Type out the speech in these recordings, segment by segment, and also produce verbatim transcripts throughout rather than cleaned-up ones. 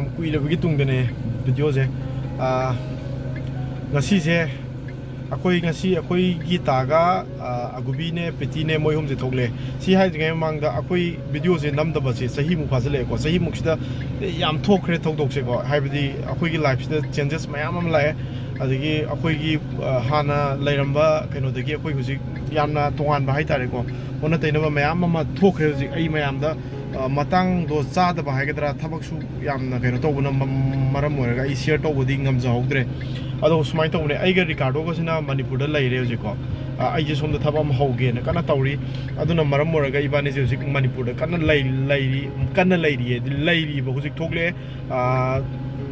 ꯌꯥꯝ ꯀꯨꯏꯔꯕꯒꯤ ꯇꯨꯡꯗꯅꯦ ꯚꯤꯗꯤꯑꯣꯁꯦ꯫ ꯑꯥ, ꯉꯁꯤꯁꯦ ꯑꯩꯈꯣꯏ, ꯉꯁꯤ ꯑꯩꯈꯣꯏꯒꯤ ꯇꯥꯒ, ꯑꯥ, ꯑꯒꯨꯕꯤꯅꯦ, ꯄ꯭ꯔꯤꯇꯤꯅꯦ, ꯃꯣꯏ ꯑꯍꯨꯝꯁꯦ ꯊꯣꯛꯂꯛꯑꯦ꯫ ꯁꯤ ꯍꯥꯏꯗ꯭ꯔꯤꯉꯩ ꯃꯃꯥꯡꯗ ꯑꯩꯈꯣꯏ ꯚꯤꯗꯤꯑꯣꯁꯦ ꯅꯝꯗꯕꯁꯦ ꯆꯍꯤꯃꯨꯛ ꯐꯥꯖꯤꯜꯂꯛꯑꯦꯀꯣ꯫ ꯆꯍꯤꯃꯨꯛꯁꯤꯗ ꯌꯥꯝ ꯊꯣꯛꯈ꯭ꯔꯦ ꯊꯧꯗꯣꯛꯁꯦꯀꯣ꯫ ꯍꯥꯏꯕꯗꯤ ꯑꯩꯈꯣꯏꯒꯤ ꯂꯥꯏꯐꯁꯤꯗ ꯆꯦꯟꯖꯦꯁ ꯃꯌꯥꯝ ꯑꯃ ꯂꯥꯛꯑꯦ꯫ ꯑꯗꯒꯤ ꯑꯩꯈꯣꯏꯒꯤ, ꯑꯥ, ꯍꯥꯟꯅ ꯂꯩꯔꯝꯕ ꯀꯩꯅꯣꯗꯒꯤ ꯑꯩꯈꯣꯏ ꯍꯧꯖꯤꯛ ꯌꯥꯝꯅ ꯇꯣꯉꯥꯟꯕ ꯍꯥꯏꯇꯥꯔꯦꯀꯣ꯫ ꯑꯣꯟꯅ ꯇꯩꯅꯕ ꯃꯌꯥꯝ ꯑꯃ ꯊꯣꯛꯈ꯭ꯔꯦ ꯍꯧꯖꯤꯛ꯫ ꯑꯩ ꯃꯌꯥꯝꯗ, ꯑ, ꯃꯇꯥꯡꯗꯣ ꯆꯥꯗꯕ ꯍꯥꯏꯒꯗ꯭ꯔꯥ, ꯊꯕꯛꯁꯨ ꯌꯥꯝꯅ ꯀꯩꯅꯣ ꯇꯧꯕꯅ ꯃ-, ꯃꯔꯝ ꯑꯣꯏꯔꯒ ꯑꯩ ꯁꯤꯌꯔ ꯇꯧꯕꯗꯤ ꯉꯝꯖꯍꯧꯗ꯭ꯔꯦ꯫ ꯑꯗꯣ ꯁꯨꯃꯥꯏꯅ ꯇꯧꯕꯅꯦ, ꯑꯩꯒ ꯔꯤꯀꯥꯔꯗꯣꯒꯁꯤꯅ ꯃꯅꯤꯄꯨꯔꯗ ꯂꯩꯔꯦ ꯍꯧꯖꯤꯛꯀꯣ꯫ ꯑ, ꯑꯩꯁꯦ ꯁꯣꯝꯗ ꯊꯕꯛ ꯑꯃ ꯍꯧꯒꯦꯅ ꯀꯟꯅ ꯇꯧꯔꯤ꯫ ꯑꯗꯨꯅ ꯃꯔꯝ ꯑꯣꯏꯔꯒ ꯏꯕꯥꯅꯤꯁꯦ ꯍꯧꯖꯤꯛ ꯃꯅꯤꯄꯨꯔꯗ ꯀꯟꯅ ꯂꯩ-, ꯂꯩꯔꯤ, ꯀꯟꯅ ꯂꯩꯔꯤꯌꯦ, ꯂꯩꯔꯤꯕ ꯍꯧꯖꯤꯛ ꯊꯣꯛꯂꯛꯑꯦ꯫ ꯑ,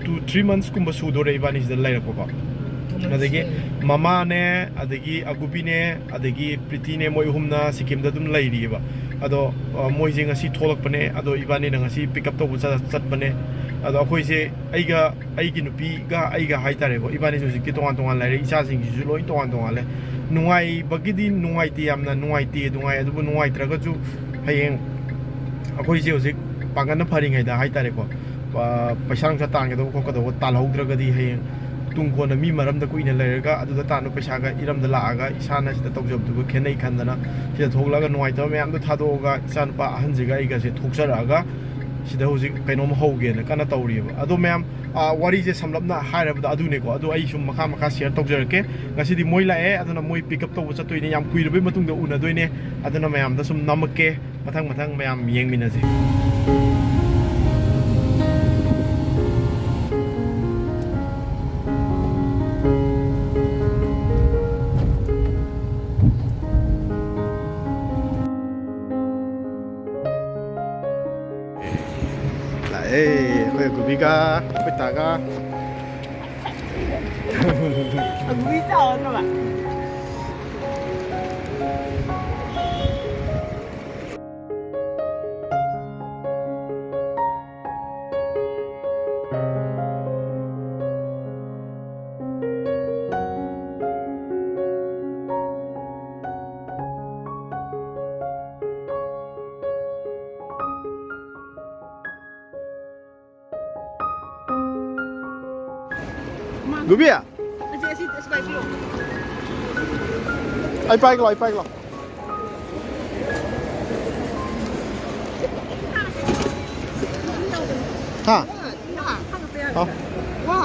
two, three months ꯀꯨꯝꯕ ꯁꯨꯗꯣꯔꯦ ꯏꯕꯥꯅꯤꯁꯤꯗ ꯂꯩꯔꯛꯄꯀꯣ꯫ ꯑꯗꯒꯤ ꯃꯃꯥꯅꯦ, ꯑꯗꯒꯤ ꯑꯒꯨꯕꯤꯅꯦ, ꯑꯗꯒꯤ ꯄ꯭ꯔꯤꯇꯤꯅꯦ, ꯃꯣꯏ ꯑꯍꯨꯝꯅ ꯁꯤꯀꯤꯝꯗ ꯑꯗꯨꯝ ꯂꯩꯔꯤꯑꯕ꯫ ꯑꯗꯣ, ꯑ, ꯃꯣꯏꯁꯦ ꯉꯁꯤ ꯊꯣꯛꯂꯛꯄꯅꯦ꯫ ꯑꯗꯣ ꯏꯕꯥꯅꯤꯅ ꯉꯁꯤ ꯄꯤꯛ ꯑꯞ ꯇꯧꯕ ꯆꯠ-, ꯆꯠꯄꯅꯦ꯫ ꯑꯗꯣ ꯑꯩꯈꯣꯏꯁꯦ, ꯑꯩꯒ, ꯑꯩꯒꯤ ꯅꯨꯄꯤꯒ ꯑꯩꯒ ꯍꯥꯏꯇꯥꯔꯦꯀꯣ, ꯏꯕꯥꯅꯤꯁꯦ ꯍꯧꯖꯤꯛꯇꯤ ꯇꯣꯉꯥꯟ ꯇꯣꯉꯥꯟ ꯂꯩꯔꯦ꯫ ꯏꯆꯥꯁꯤꯡꯁꯤꯁꯨ ꯂꯣꯏ ꯇꯣꯉꯥꯟ ꯇꯣꯉꯥꯟ ꯂꯩ꯫ ꯅꯨꯡꯉꯥꯏꯕꯒꯤꯗꯤ ꯅꯨꯡꯉꯥꯏꯇꯦ, ꯌꯥꯝꯅ ꯅꯨꯡꯉꯥꯏꯇꯦ, ꯅꯨꯡꯉꯥꯏ, ꯑꯗꯨꯕꯨ ꯅꯨꯡꯉꯥꯏꯇ꯭ꯔꯒꯁꯨ ꯍꯌꯦꯡ ꯑꯩꯈꯣꯏꯁꯦ ꯍꯧꯖꯤꯛ ꯄꯥꯡꯒꯜꯅ ꯐꯔꯤꯉꯩꯗ ꯍꯥꯏꯇꯥꯔꯦꯀꯣ, ꯑ, ꯄꯩꯁꯥ ꯅꯨꯡꯁꯥ ꯇꯥꯟꯒꯗꯧꯕ ꯈꯣꯠꯀꯗꯧꯕ ꯇꯥꯜꯍꯧꯗ꯭ꯔꯒꯗꯤ ꯍꯌꯦꯡ ꯇꯨꯡ ꯀꯣꯟꯅ ꯃꯤ ꯃꯔꯝꯗ ꯀꯨꯏꯅ ꯂꯩꯔꯒ ꯑꯗꯨꯗ ꯇꯥꯟꯕ ꯄꯩꯁꯥꯒ ꯏꯔꯝꯗ ꯂꯥꯛꯑꯒ ꯏꯁꯥꯅ ꯁꯤꯗ ꯇꯧꯖꯕꯗꯨꯒ ꯈꯦꯠꯅꯩ ꯈꯟꯗꯅ ꯁꯤꯗ ꯊꯣꯛꯂꯛꯑꯒ ꯅꯨꯡꯉꯥꯏꯇꯕ ꯃꯌꯥꯝꯗꯣ ꯊꯥꯗꯣꯛꯑꯒ ꯏꯆꯥꯅꯨꯄꯥ ꯑꯍꯟꯁꯤꯒ ꯑꯩꯒꯁꯦ ꯊꯣꯛꯆꯔꯛꯑꯒ ꯁꯤꯗ ꯍꯧꯖꯤꯛ ꯀꯩꯅꯣꯝ ꯍꯧꯒꯦꯅ ꯀꯟꯅ ꯇꯧꯔꯤꯑꯕ꯫ ꯑꯗꯣ ꯃꯌꯥꯝ, ꯑ, ꯋꯥꯔꯤꯁꯦ ꯁꯝꯂꯞꯅ ꯍꯥꯏꯔꯕꯗ ꯑꯗꯨꯅꯦꯀꯣ꯫ ꯑꯗꯣ ꯑꯩ ꯁꯨꯝ ꯃꯈꯥ ꯃꯈꯥ ꯁꯤꯌꯔ ꯇꯧꯖꯔꯛꯀꯦ꯫ ꯉꯁꯤꯗꯤ ꯃꯣꯏ ꯂꯥꯛꯑꯦ, ꯑꯗꯨꯅ ꯃꯣꯏ ꯄꯤꯛ ꯑꯞ ꯇꯧꯕ ꯆꯠꯇꯣꯏꯅꯦ꯫ ꯌꯥꯝ ꯀꯨꯏꯔꯕꯩ ꯃꯇꯨꯡꯗ ꯎꯅꯗꯣꯏꯅꯦ꯫ ꯑꯗꯨꯅ ꯃꯌꯥꯝꯗ ꯁꯨꯝ ꯅꯝꯃꯛꯀꯦ꯫ ꯃꯊꯪ ꯃꯊꯪ ꯃꯌꯥꯝ ꯌꯦꯡꯃꯤꯟꯅꯁꯦ꯫ ꯂꯥꯛꯑꯦ ꯑꯩꯈꯣꯏ ꯑꯒꯨꯕꯤꯒ ꯑꯩꯈꯣꯏ ꯇꯥꯒ꯫ ꯑꯒꯨꯕꯤ ꯆꯥꯎꯔꯗ꯭ꯔꯕ? ꯒꯨꯕꯤ, ꯑꯁꯤ, ꯑꯁꯤ, ꯑꯁꯤ ꯄꯥꯏꯕꯤꯌꯣ꯫ ꯑꯩ ꯄꯥꯏꯒꯦ ꯂꯥꯎ, ꯑꯩ ꯄꯥꯏꯒꯦ ꯂꯥꯎ꯫ ꯍꯥ? ꯍꯥ? ꯍꯥ?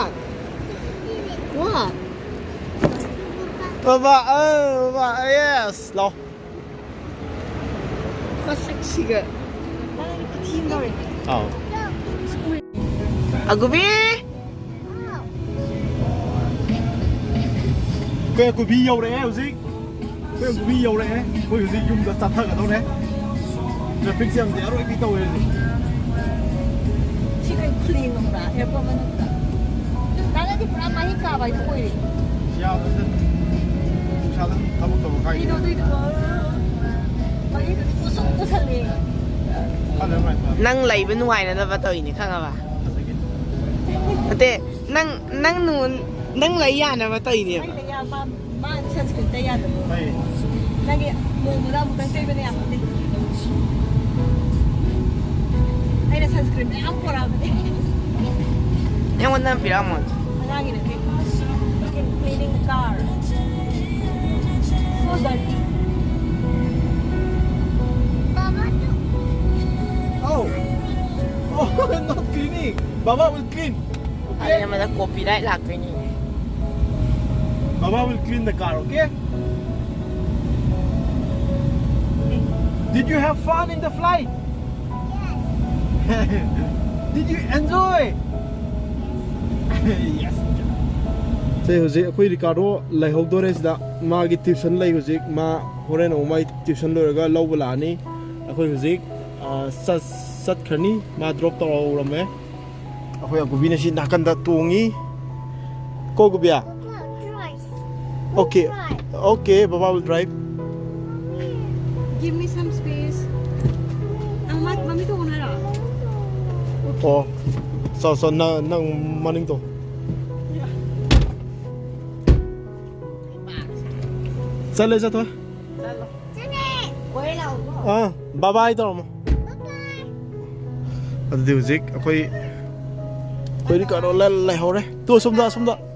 ꯕꯕꯥ, ꯑ, ꯕꯕꯥ, yes, ꯂꯥꯎ꯫ ꯃꯁꯛꯁꯤꯒ꯫ ꯅꯪꯗꯤ ꯈꯨꯊꯤ ꯑꯃ ꯇꯧꯔꯦ꯫ ꯑꯥꯎ꯫ ꯑꯒꯨꯕꯤ! ꯑꯩꯈꯣꯏ ꯑꯒꯨꯕꯤ ꯌꯧꯔꯛꯑꯦ ꯍꯧꯖꯤꯛ꯫ ꯑꯩꯈꯣꯏ ꯑꯒꯨꯕꯤ ꯌꯧꯔꯛꯑꯦ꯫ ꯑꯩꯈꯣꯏ ꯍꯧꯖꯤꯛ ꯌꯨꯝꯗ ꯆꯠꯊꯒꯗꯧꯔꯦ꯫ Trafficꯁꯦ ꯌꯥꯝ ꯑꯔꯣꯏꯕꯤ ꯇꯧꯋꯦ ꯍꯧꯖꯤꯛ꯫ ꯁꯤ ꯀꯩ ꯈꯨꯂꯦꯡ ꯑꯃꯔꯥ? Airport ꯃꯅꯨꯡꯗ꯫ ꯇꯥꯔꯗꯤ ꯄꯨꯔꯥ ꯃꯍꯤꯛ ꯀꯥꯕ ꯍꯥꯏꯗꯣ ꯑꯣꯏꯔꯦ꯫ ꯌꯥꯗ꯭ꯔꯦꯗ꯫ ꯅꯨꯡꯁꯥꯗ ꯑꯗꯨꯝ ꯊꯕꯛ ꯇꯧꯕ ꯀꯥꯏꯗꯦ꯫ ꯀꯩꯅꯣ ꯑꯗꯨꯏꯗꯨꯕꯣ? ꯃꯍꯤꯛ ꯄꯨꯁꯨꯝ ꯄꯨꯁꯜꯂꯦ꯫ ꯈꯪꯗꯦ ꯀꯃꯥꯏꯅ ꯇꯧꯔꯦ꯫ ꯅꯪ ꯂꯩꯕ ꯅꯨꯡꯉꯥꯏꯅꯅꯕ ꯇꯧꯔꯤꯅꯦ, ꯈꯪꯉꯕ? ꯐꯖꯒꯦ꯫ ꯅꯠꯇꯦ, ꯅꯪ, ꯅꯪ ꯅꯨ-, ꯅꯪ ꯂꯩ ꯌꯥꯅꯕ ꯇꯧꯔꯤꯅꯦꯕ꯫ ꯑꯩ ꯂꯩ ꯌꯥ-, ꯃꯥ ꯃꯥ sunscreen ꯇꯩ ꯌꯥꯗꯕ꯫ ꯍꯣꯏ꯫ ꯅꯪꯒꯤ ꯅꯣꯡꯃꯗ ꯑꯃꯨꯛꯇꯪ ꯇꯩꯕꯅ ꯌꯥꯝ ꯐꯠꯇꯦ꯫ ꯑꯩꯅ sunscreen ꯃꯌꯥꯝ ꯄꯣꯔꯛꯑꯕꯅꯦ꯫ ꯑꯩꯉꯣꯟꯗ ꯑꯃ ꯄꯤꯔꯛꯑꯝꯃꯣ꯫ ꯑꯉꯥꯡꯒꯤ ꯅꯠꯇꯦ꯫ Cleaning the car. So dirty. Oh. Oh, not cleaning. Baba will clean. Okay? ꯑꯩ ꯑꯃꯗ copyright ꯂꯥꯛꯇꯣꯏꯅꯤ꯫ Baba will clean the car, okay? Did you have fun in the flight? Yes. Did you enjoy? Yes. ꯁꯦ, ꯍꯧꯖꯤꯛ ꯑꯩꯈꯣꯏ ꯔꯤꯀꯥꯔꯗꯣ ꯂꯩꯍꯧꯗꯣꯔꯦ ꯁꯤꯗ꯫ ꯃꯥꯒꯤ tuition ꯂꯩ ꯍꯧꯖꯤꯛ꯫ ꯃꯥ ꯍꯣꯔꯦꯟ ꯑꯃꯨꯛ ꯃꯥꯏ tuition ꯂꯣꯏꯔꯒ ꯂꯧꯕ ꯂꯥꯛꯑꯅꯤ꯫ ꯑꯩꯈꯣꯏ ꯍꯧꯖꯤꯛ, ꯑ, ꯆꯠ-, ꯆꯠꯈ꯭ꯔꯅꯤ꯫ ꯃꯥ drop ꯇꯧꯔꯝꯃꯦ꯫ ꯑꯩꯈꯣꯏ ꯑꯀꯨꯕꯤꯅ ꯁꯤ ꯅꯥꯀꯟꯗ ꯇꯣꯡꯉꯤ꯫ ꯀꯣ ꯀꯨꯕꯤꯌꯥ? Okay. Okay, Baba will drive. Give me some space. ꯅꯪ ꯃ-, ꯃꯃꯤ ꯇꯣꯡꯉꯣ ꯍꯥꯏꯔꯣ? ꯑꯣ, ꯆꯣ, ꯆꯣ, ꯅꯪ, ꯅꯪ ꯃꯅꯤꯡ ꯇꯣꯡ꯫ ꯆꯠꯂꯦ, ꯆꯠꯊꯣꯛ꯫ ꯑꯥ, bye bye ꯇꯧꯔꯝꯃꯣ꯫ ꯑꯗꯨꯗꯤ ꯍꯧꯖꯤꯛ ꯑꯩꯈꯣꯏ, ꯑꯩꯈꯣꯏ ꯔꯤꯀꯥꯔꯗꯣ ꯂ-, ꯂꯩꯍꯧꯔꯦ꯫ ꯇꯨ, ꯑꯁꯣꯝꯗ, ꯑꯁꯣꯝꯗ꯫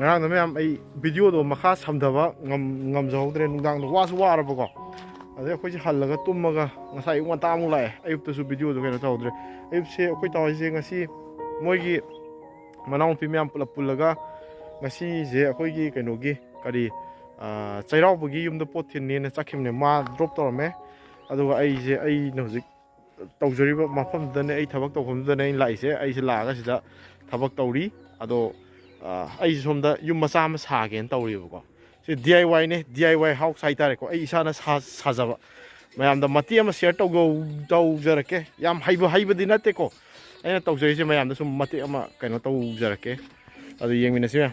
ꯉꯔꯥꯡꯗꯣ ꯃꯌꯥꯝ ꯑꯩ ꯚꯤꯗꯤꯑꯣꯗꯣ ꯃꯈꯥ ꯁꯝꯊꯕ ꯉꯝ ꯉꯝꯖꯍꯧꯗ꯭ꯔꯦ, ꯅꯨꯡꯗꯥꯡꯗꯣ ꯋꯥꯁꯨ ꯋꯥꯔꯕꯀꯣ꯫ ꯑꯗꯩ ꯑꯩꯈꯣꯏꯁꯦ ꯍꯜꯂꯒ ꯇꯨꯝꯃꯒ ꯉꯁꯥꯏ ꯑꯌꯨꯛ ꯉꯟꯇꯥ ꯑꯃꯨꯛ ꯂꯥꯛꯑꯦ꯫ ꯑꯌꯨꯛꯇꯁꯨ ꯚꯤꯗꯤꯑꯣꯗꯣ ꯀꯩꯅꯣ ꯇꯧꯍꯧꯗ꯭ꯔꯦ꯫ ꯑꯌꯨꯛꯁꯦ ꯑꯩꯈꯣꯏ ꯇꯥꯎ ꯍꯣꯏꯁꯦ ꯉꯁꯤ ꯃꯣꯏꯒꯤ ꯃꯅꯥꯎꯅꯨꯄꯤ ꯃꯌꯥꯝ ꯄꯨꯂꯞ ꯄꯨꯜꯂꯒ ꯉꯁꯤꯁꯦ ꯑꯩꯈꯣꯏꯒꯤ ꯀꯩꯅꯣꯒꯤ ꯀꯔꯤ, ꯑꯥ, ꯆꯩꯔꯥꯎꯕꯒꯤ ꯌꯨꯝꯗ ꯄꯣꯠ ꯊꯤꯟꯅꯦꯅ ꯆꯠꯈꯤꯕꯅꯦ꯫ ꯃꯥ ꯗ꯭ꯔꯣꯞ ꯇꯧꯔꯝꯃꯦ꯫ ꯑꯗꯨꯒ ꯑꯩꯁꯦ, ꯑꯩꯅ ꯍꯧꯖꯤꯛ ꯇꯧꯖꯔꯤꯕ ꯃꯐꯝꯗꯨꯗꯅꯦ, ꯑꯩ ꯊꯕꯛ ꯇꯧꯐꯝꯗꯨꯗꯅꯦ ꯑꯩꯅ ꯂꯥꯛꯏꯁꯦ꯫ ꯑꯩꯁꯦ ꯂꯥꯛꯑꯒ ꯁꯤꯗ ꯊꯕꯛ ꯇꯧꯔꯤ꯫ ꯑꯗꯣ, ꯑꯥ, ꯑꯩꯁꯦ ꯁꯣꯝꯗ ꯌꯨꯝ ꯃꯆꯥ ꯑꯃ ꯁꯥꯒꯦꯅ ꯇꯧꯔꯤꯕꯀꯣ꯫ ꯁꯤ ꯗꯤ ꯑꯥꯏ ꯋꯥꯏꯅꯦ, ꯗꯤ ꯑꯥꯏ ꯋꯥꯏ ꯍꯥꯎꯁ ꯍꯥꯏꯇꯥꯔꯦꯀꯣ꯫ ꯑꯩ ꯏꯁꯥꯅ ꯁꯥ-, ꯁꯥꯖꯕ꯫ ꯃꯌꯥꯝꯗ ꯃꯇꯦꯛ ꯑꯃ ꯁꯤꯌꯔ ꯇꯧꯖꯧ-, ꯇꯧꯖꯔꯛꯀꯦ꯫ ꯌꯥꯝ ꯍꯩꯕ, ꯍꯩꯕꯗꯤ ꯅꯠꯇꯦꯀꯣ꯫ ꯑꯩꯅ ꯇꯧꯖꯔꯤꯁꯦ ꯃꯌꯥꯝꯗ ꯁꯨꯝ ꯃꯇꯦꯛ ꯑꯃ ꯀꯩꯅꯣ ꯇꯧꯖꯔꯛꯀꯦ꯫ ꯑꯗꯨ ꯌꯦꯡꯃꯤꯟꯅꯁꯤ ꯃꯌꯥꯝ꯫